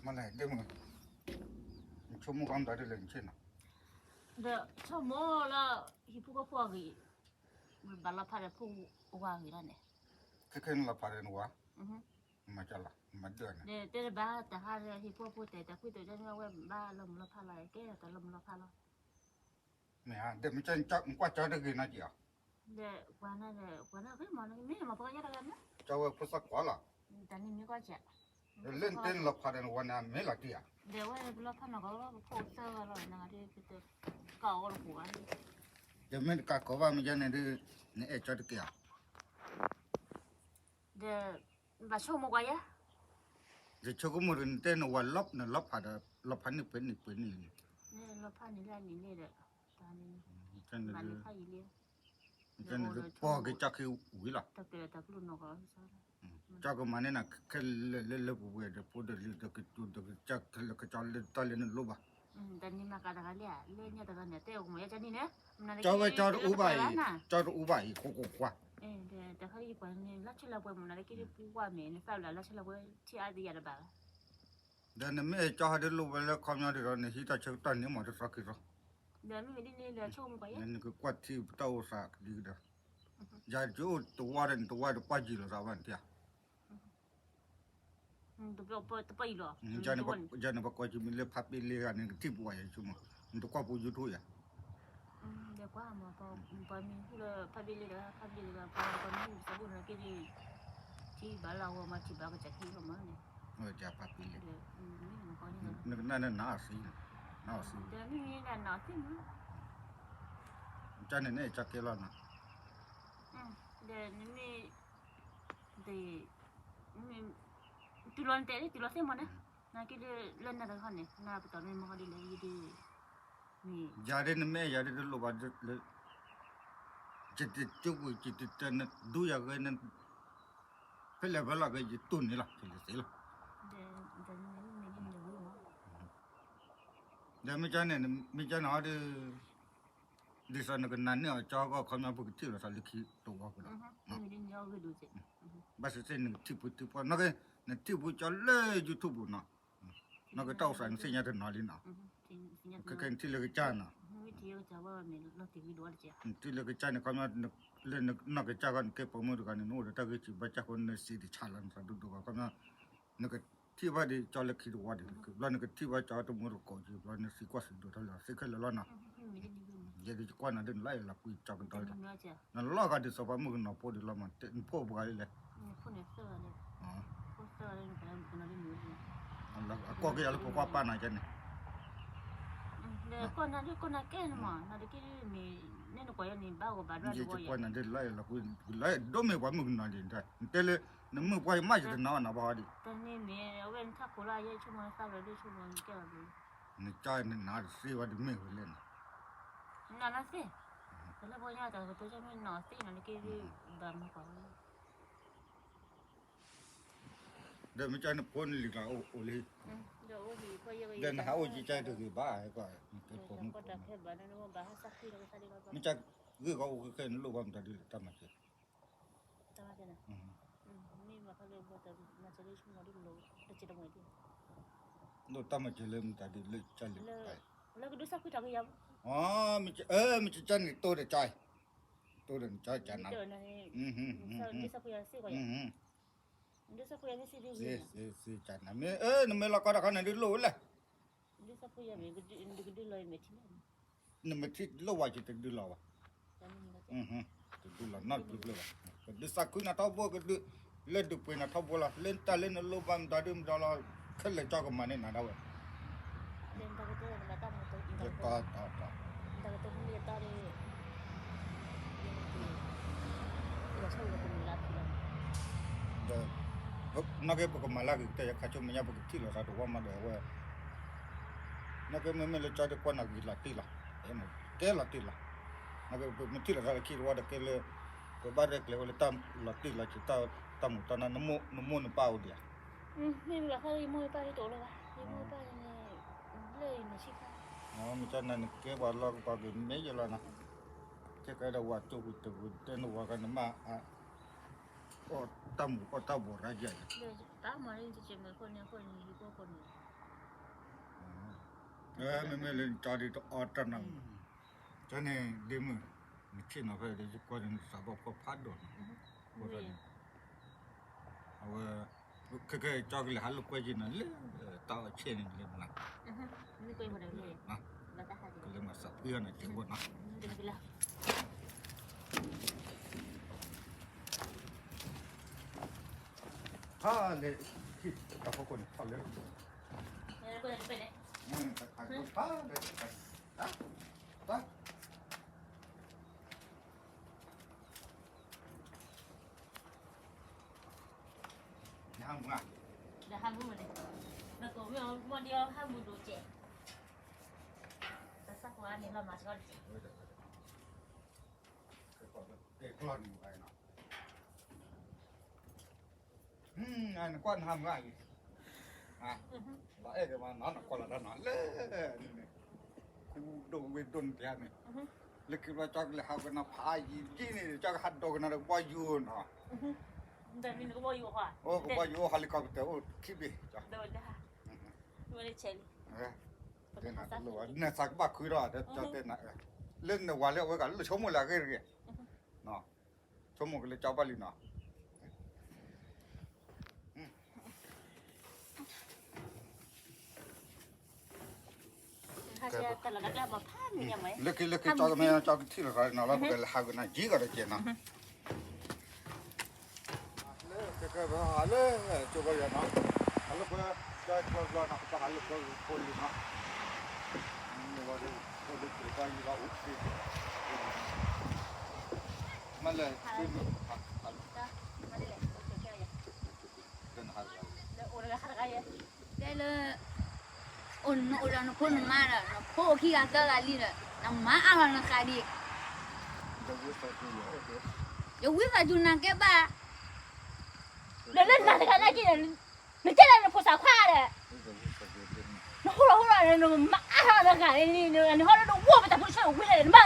မ့ၢ်လဲၣ်ဒ်မုၢ်, နဆိကမိၣ်ကီမတၤဒ်လဲၣ်နဆ့ၣ်နီၤ, ဒီးဆိကမိၣ်လၢ ဟံၣ်ဖိဃီဖိအဂ့ၢ်, ဘၣ်လီၤဖးဒီးဖိဝၤဂ့ၤလီၤန့ၣ်, ခဲခဲနလီၤဖးဒီးနဝၤ, မၤကလီၤ မၤဒၢၣ်န့ၣ်, တဲတဘၣ်တဟါဒီး ဟံၣ်ဖိဃီဖိတဲာ်တၢ်ကွံာ်တဲာ်တၢ်န့ၣ် အဝဲဘၣ်လီၤမုၢ်လီၤဖးလီၤ ကဲတၢ်လီၤမုၢ်လီၤဖးလီၤ, မ့ၢ်ဧါ, ဒီးမ့ၢ်ကၠီနကွၢ်ကၠီတဂ့ၤနီၤက့ၤအီၤ ဒီးပှၤန့ၣ်ဒီး ပှၤန့ၣ်ဂ့ၤမးန့ၣ် မ့ၢ်မၤပှၤကညီတဂၤန့ၣ် ကၠီဝဲဖိသၣ်ခွါလီၤ, တၢ်န့ၣ်မ့ၢ်ကွၢ်ကၠီ, လၢနတဲနလီၤဖးဒီးနဝၤန့ၣ် မ့ၢ်လီၤတံၢ်ဧါ, ဒီးဝဲပလီၤဖးနီၢ်ကီၢ် ပဖိသၢဂၤလီၤ နဂၤဒ်ကတၢၢ် ကၢ်အီၣ်လၢပူၤဘၣ်, ဒီးမ့ၢ်တကးကီးဘၣ်မ့ၢ်ယဲန့ၣ်ဒ် နအဲၣ်ကၠီတက့ၢ်ဧါ ဒီး ဘၣ်ဆိကမိၣ်ကွၢ်ယဲ, ယဆိကမိၣ်ဒီးနတဲနဝၤလီၤ နလီၤဖးဒီး လီၤဖးန့ၢ်ပှဲၤန့ၣ်ပှဲၤန့ၣ်န့ၣ်, လီၤဖးန့ၣ်လၢအနံၤန့ၣ်ဒီး တၢ်န့ၣ် ဘၣ်န့ၢ်ဖးယံာ်လံ, ကၠီန့ၣ်ဒ်ပှၤက့ၤကၠီခံဝံၤလီၤ, တၢ်ကဲတၢ်ကလုၢ်နီၢ်ကီၢ် ကၠီကမၤန့ၢ်နၤခဲလၢာ်လၢလၢပှဲၤပှဲၤဒီး ဖိဒီးလံၤဒီးကတိၤဒီးကစၢ်ခဲလၢာ်ကစၢ်လၢတၢ်လၢနလိၣ်ဘၣ်, တၢ်န့ၣ်မၤကၤတဂၤလံဧါ လၢညါတဂၤန့ၣ် တဲအိၣ်ကမၤယါကၠီန့ၣ်န့ၣ်, ကၠီဝဲကၠီတအူဘၣ်အံၤ, ကၠီတအူဘၣ်အံၤ ကွၢ်ကွၢ်ကွၢ်, တၢ်ခါအံၤပှၤန့ၣ် လၢဆၢလၢပှဲၤမ့ၢ်နၤလၢက့ၤပူၤကွၢ်မ့ၢ် နသးဘျးလၢဆၢလၢပှဲၤထံအါဒံးယၤတဘၣ်ဘၣ်, ဒီးနမ့ၢ်အဲၣ်ကၠီဟီဒ်လိၣ်ဝဲလၢခီပညီဒ်ဒီး နဟံးတၢ်ဆၢကတီၢ်န့ၣ်မ့ၢ်တသီခံသီ ဒီးမ့မ့ၢ်ဒ်န့ၣ်ဒီးဆိကမိၣ်ကွၢ်ယဲ, နကကွၢ်ထံပတၢ်အိၣ်သးကဒံကဒါ, ယၤကအိၣ်တဝီဒီးနတဝီတပှၢ်ယံာ်လီၤသးဘၣ်နထံၣ်ဧါ, ယၤန့ၣ်ပှၤကွၢ်ကၠီမ့ၢ်လၢဖးပ့လ့ဂၤန့ၣ် ကထံၣ်ပှၤယၤဆိကမိၣ်, နတကွၢ်ပူၤ YouTube ယၤ ဒီးကွၢ်မး ပှၤမ့ၢ်ဟူလၢဖးဘ့ၣ်လ့ဒီး ဖးဘ့ၣ်လ့ဒီး ပှၤကမ့ၢ်ဟူစၢ်ဘိၣ်န့ၣ်က့ၤဒ် ထံၣ်ဘၣ်လၢအဂီၢ်မး ထံၣ်ဘၣ်ကစၢ်ခံဂီၢ်မးန့ၣ်, ဖးဘ့ၣ်လ့, နကနၣ်န့ၣ်နအီၣ်သံ, နအီၣ်သံ, ဒီးမ့မ့ၢ်နနအီၣ်သံမး, ကၠီန့ၣ်န့ၣ်ကၠီကဲလီၤနီၤ, ဒီးနမ့ၢ် တုၤလီၤနတဲလံ တုၤလီၤသ့ၣ်မးန့ၣ်, နက့ၤဒ်လၢနတဂၤန့ၣ် နပတီၢ်မ့ၢ်မဟီဒ်လဲၣ်ဒ်, ယၤဒ်နမ့ၢ်ယၤဒ်တလိၣ်ဘၣ်လၢ, ယတကၠိကွံာ် ယတတၢ်နဒူယၤဂဲ ဖဲလဲၣ်ဖဲလဲၣ်ဂ့ၤ ယတိၢ်န့ၣ်လီၤ ယလဲၤသ့လီၤ, ဒီးမ့ၢ်ကၠီန့ၣ် မ့ၢ်ကၠီန့ၣ်ဟီဒ် ဒ်သိးနကနၣ်န့ၢ်အီၤကၠီဂီၢ်ခီပညီ ပကထံၣ်လိာ်သးလၢခံတဝီကဒီး, ဘၣ်သ့ၣ်သ့ၣ်နကထံၣ်ပှၤထံၣ်ပှၤနီၢ်ကီၢ် နထံၣ်ပှၤကၠီလၢ YouTube ပူၤနီၤ, နီၢ်ကီၢ်တၢ်အိၣ်သးနသ့ၣ်ညါတနီၤလံနီၤ, ခဲခဲနထံၣ်လၢကစၢ်နီၤ, နထံၣ်လၢကစၢ်န့ၣ် ခီပညီ လၢနနီၢ်ကစၢ်ဂီၢ် နကဲပိာ်မုၣ်တဂၤန့ၣ် နအိၣ်ဒီးတၢ်ဂ့ၢ်စံးဘၣ်စၢ်ဃိ နစံးတဆးလီၤ နသးဒူဒိၣ်ဘၣ် ခီပညီ နကထံၣ်ဘၣ်ဒ်ကၠီလၢခံတဝီဒံး ဘျီနကထံၣ်ဘၣ်ကၠီတမူတကိးက့ၤ ဘျီနသံကွၢ်စံးဒိၣ်ထီၣ်လၢသ့ခဲလၢာ်လီၤနီၤ, ယဲဒ်ယကွၢ်နၤဒ်နလၢလီၤကွံာ်ကၠီကဒီးလီၤ, နလီၤဂာ်ဒ်သိးပှၤမုၣ်ကနီၤဖိဒံးလီၤမး နဖိပှၤလံလဲၣ် အကိးက့ၤယၤလၢပကွၢ်ပာ်နၤကဲန့ၣ်, ကိးနၤဒ်ကိးနၤကဲန့ၣ်မး နၤတက့ၢ်မ့ၢ် နဲနကွၢ်ယဲန့ၣ် ဘၣ်ဂီၤဘၣ်ဒွးတဝီယဲ ယကွၢ်နၤဒ်လၢလီၤကွံာ် လၢဒိၣ်မ့ၢ်ပှၤမုၣ်ကနီၤဒံး နတဲလၢ နမုၣ်ပှၢ်ယမးယတနီၤနၤဘၣ်ဟီဒံး, တၢ်န့ၣ်မ့ၢ်အဝဲနထးခိၣ်လၢယဲဆိကမိၣ်နသးလီၤဒ်ဆိကမိၣ်နကဲလီၤဘၣ်, နကၠီနနၤတသ့ဝဲဒ်မ့ၢ်ဝဲလဲၣ်န့ၣ်, နနသ့, တၢ်လၢပှၤကညီတၢ်ကတိၤကၠီမ့ၢ်နသ့နၤတက့ၢ်ဒ် ဘၣ်မၤကွၢ်ဝဲ ဒီးမ့ၢ်ကၠီနဖိနလံၤကျါအိၣ်လံ, ဒီးနဟးအိၣ်ကၠီကၠီတဂ့ၤဘၣ်, နကဲဖိမုၣ်ဖိ, မ့ၢ်ကၠီဂ့ၢ်ကီအိၣ်ခဲခဲနလိၣ်ဘၣ်မတၤဒ်လဲၣ်တၢ်မၤစၢၤ, တၢ်မၤစၢၤန့ၣ်, မ့ၢ်မၤဖဲလၢ ဒ်, ဒ်တၢ်မၤစၢၤလၢမတၤဒ်လၢကၠီလံ, မ့ၢ်ကၠီန့ၣ်တိၢ်ဒီးကၠီ, တိၢ်ဒီးနကၠီကၠီနၤ, ဒ်, နမ့ၢ်လီၤကီတခါန့ၣ်ဒ်လိၣ်ဝဲလဲၣ် နမ့ၢ်ထံၣ်လိၣ်ဝဲယတဒုးလီၤဘၣ်, တဒုးလီၤနီတဘျုးဘၣ်, ကဒုးသးခုနၤထီဘိကဒုး, လၢဒုးပှ့ၤနၤထီဘိလီၤ လၢတၢ်လၢနလိၣ်ဘၣ်မတၤဒ်မတၤလီၤ, ခဲလၢာ်ကၠီကမၤန့ၢ်နၤဒၣ်ဝဲ, တၢ်တၢ်, ဒီး နီၢ်က့ပကမၤလၢဂ့ၤကတၢၢ် ယခါဆိမ့ၢ်ညါပကထံၣ်လိာ်သးတဝီမးဒီးအဝဲ, နီၢ်က့မ့မ့ၢ်လၢကၠီဒ်ကွၢ်နၤဂ့ၤလီၤတံၢ်လီၤ, ကဲလီၤတံၢ်လီၤ, နီၢ်က့ပမ့ၢ်ထံၣ်လိာ်သးလၢခံတဝီဒီးကဲလၢ, ပဘၣ်ရဲၣ်ကျဲၤဝဲလၢတၢ်လီၤတံၢ်လီၤဆဲး တၢ်မုာ်တၢ်နါ နမိၢ်နပၢ်အိၣ်ဒံးဧါ, မ့ၢ်လီၤခါယမိၢ်ယပၢ်ဒ်တအိၣ်လၢၤဘၣ်, ယမိၢ်ယပၢ်န့ၣ်, လၢယမၤဆံးခါ, မ့ၢ်ကၠီနၤနကဲပှၤလီၤကပၤကမ့ၢ်ယလီၤနီၤ, ခဲကဲဒီးဝၤကၠိပူၤတဂ့ၤ တဲနဝၤကန့ၣ်မး, အီၣ်တၢ်မူၤအီၣ်တၢ်ဘီၣ်ရၣ်ယၤယၤ, တၢ်မၤန့ၣ်တကဲမ့ၢ်ခိၣ်န့ၣ်ခိၣ်န့ၣ် ယကိၢ်ခိၣ်န့ၣ် မ့မ့ၢ်လၢနကၠီဒ်တအီတၢ်နီၤ, ကၠီန့ၣ်ဒ့မုၣ်, နဆ့ၣ်နီၤဖဲဒီးယကွၢ်န့ၣ် နသးဘီၣ်ဖှီၣ်ဖးဒိၣ်နီၤ, အဃိသတးန့ၣ်, အဝဲ, ခဲကဲကၠီကလဲၤဟးလိာ်ကွဲယံၤနီၤ လၢတၢ်အီၣ်ဆ့ၣ်န့ၣ်လၢမနၤ, ကလဲၤမၤသးဖှံအီၤန့ၣ် ကဲဝဲနီၤ, ဟါလဲၣ်, တၢ်ဖီခိၣ်န့ၣ်ထီၣ်လၢ, တၢ်, နဟးမုၢ်ဧါ, နဟးမုၢ်မ့ၢ်န့ၣ်, နကိးမ့ၢ်အီၤမ့ၢ်ဒ်အီၤဟးမုၢ်ဒိၣ်ကဲး, တၢ်ဆၢကွၢ်န့ၣ်လီၤမၤစ့ၢ်ကီးတကဲး, တဲကျီၢ်န့ၣ်ဘၣ်နီၤ နကွၢ်နဟးမုၢ်အံၤ, လီၤအဲၣ်ဒိးမးနီၤ နကွၢ်လီၤတၢ်နီၤ လၢ, ခူဒိၣ်ဝ့ၢ်ဒိၣ်န့ၣ်တဂၤန့ၣ်, လၢခံဘျီကၠီကလဲၤဟးကနၣ်ဖးယံၤကံန့ၣ် ကၠီကဟးဒိးကနၣ်ဒီးကဘီယူၤနီၤ, အိၣ်ကဘီယူၤအိၣ် helicopter အိၣ်ခံဘ့ၣ်, နသးကဘၣ်ခုဒီး ကၠီတဲနၤ, လၢနဝၤလၢအဝဲက လၢဆိကမိၣ်လၢအဂ့ၢ်တဂ့ၤ, ဆိကမိၣ်ကလၢကၠီဘၣ်လံနီၤ လၢခံလၢခံကၠီကမ့ၢ်ကၠီကထံၣ်လီၤနီၤ လၢပကလဲၤဟးကနၣ်ယံၤကီးတကဲးနီၤ, လၢကကဘၣ်ဟးလၢကၠီဘၣ်ယၤနီၤ, ဟးလၢပှၤကၠီကၠီဘျီနီၤ ပကဟးလၢပှၤဖိလံနီၤ, မ့ၢ်ဝဲဒၣ် ဖိလံတကၠီယံၤလီၤအိၣ်သ့, မ့ၢ်လဲၣ်, တဲလၢ, အိၣ်နအိၣ်ဒီးနဖိနမါဒီး နဖိအိၣ်ခံဂၤသၢဂၤလံဒီး နမါအါလီၤနသးဒံး, ယဝံသးစူၤနၤကဲဘၣ်, ဒီးလၢနၤတဂၤနာ်က့ၤဒီး, နတဲလၢနဖိသၣ်ခွါဒီး, နဟိလီၤဟိလီၤ နမါအါလီၤနဂၤန့ၣ်, နဟီလၢနဝီပတၢ်ဖိဆၢဝံၤလဲၣ် နမါ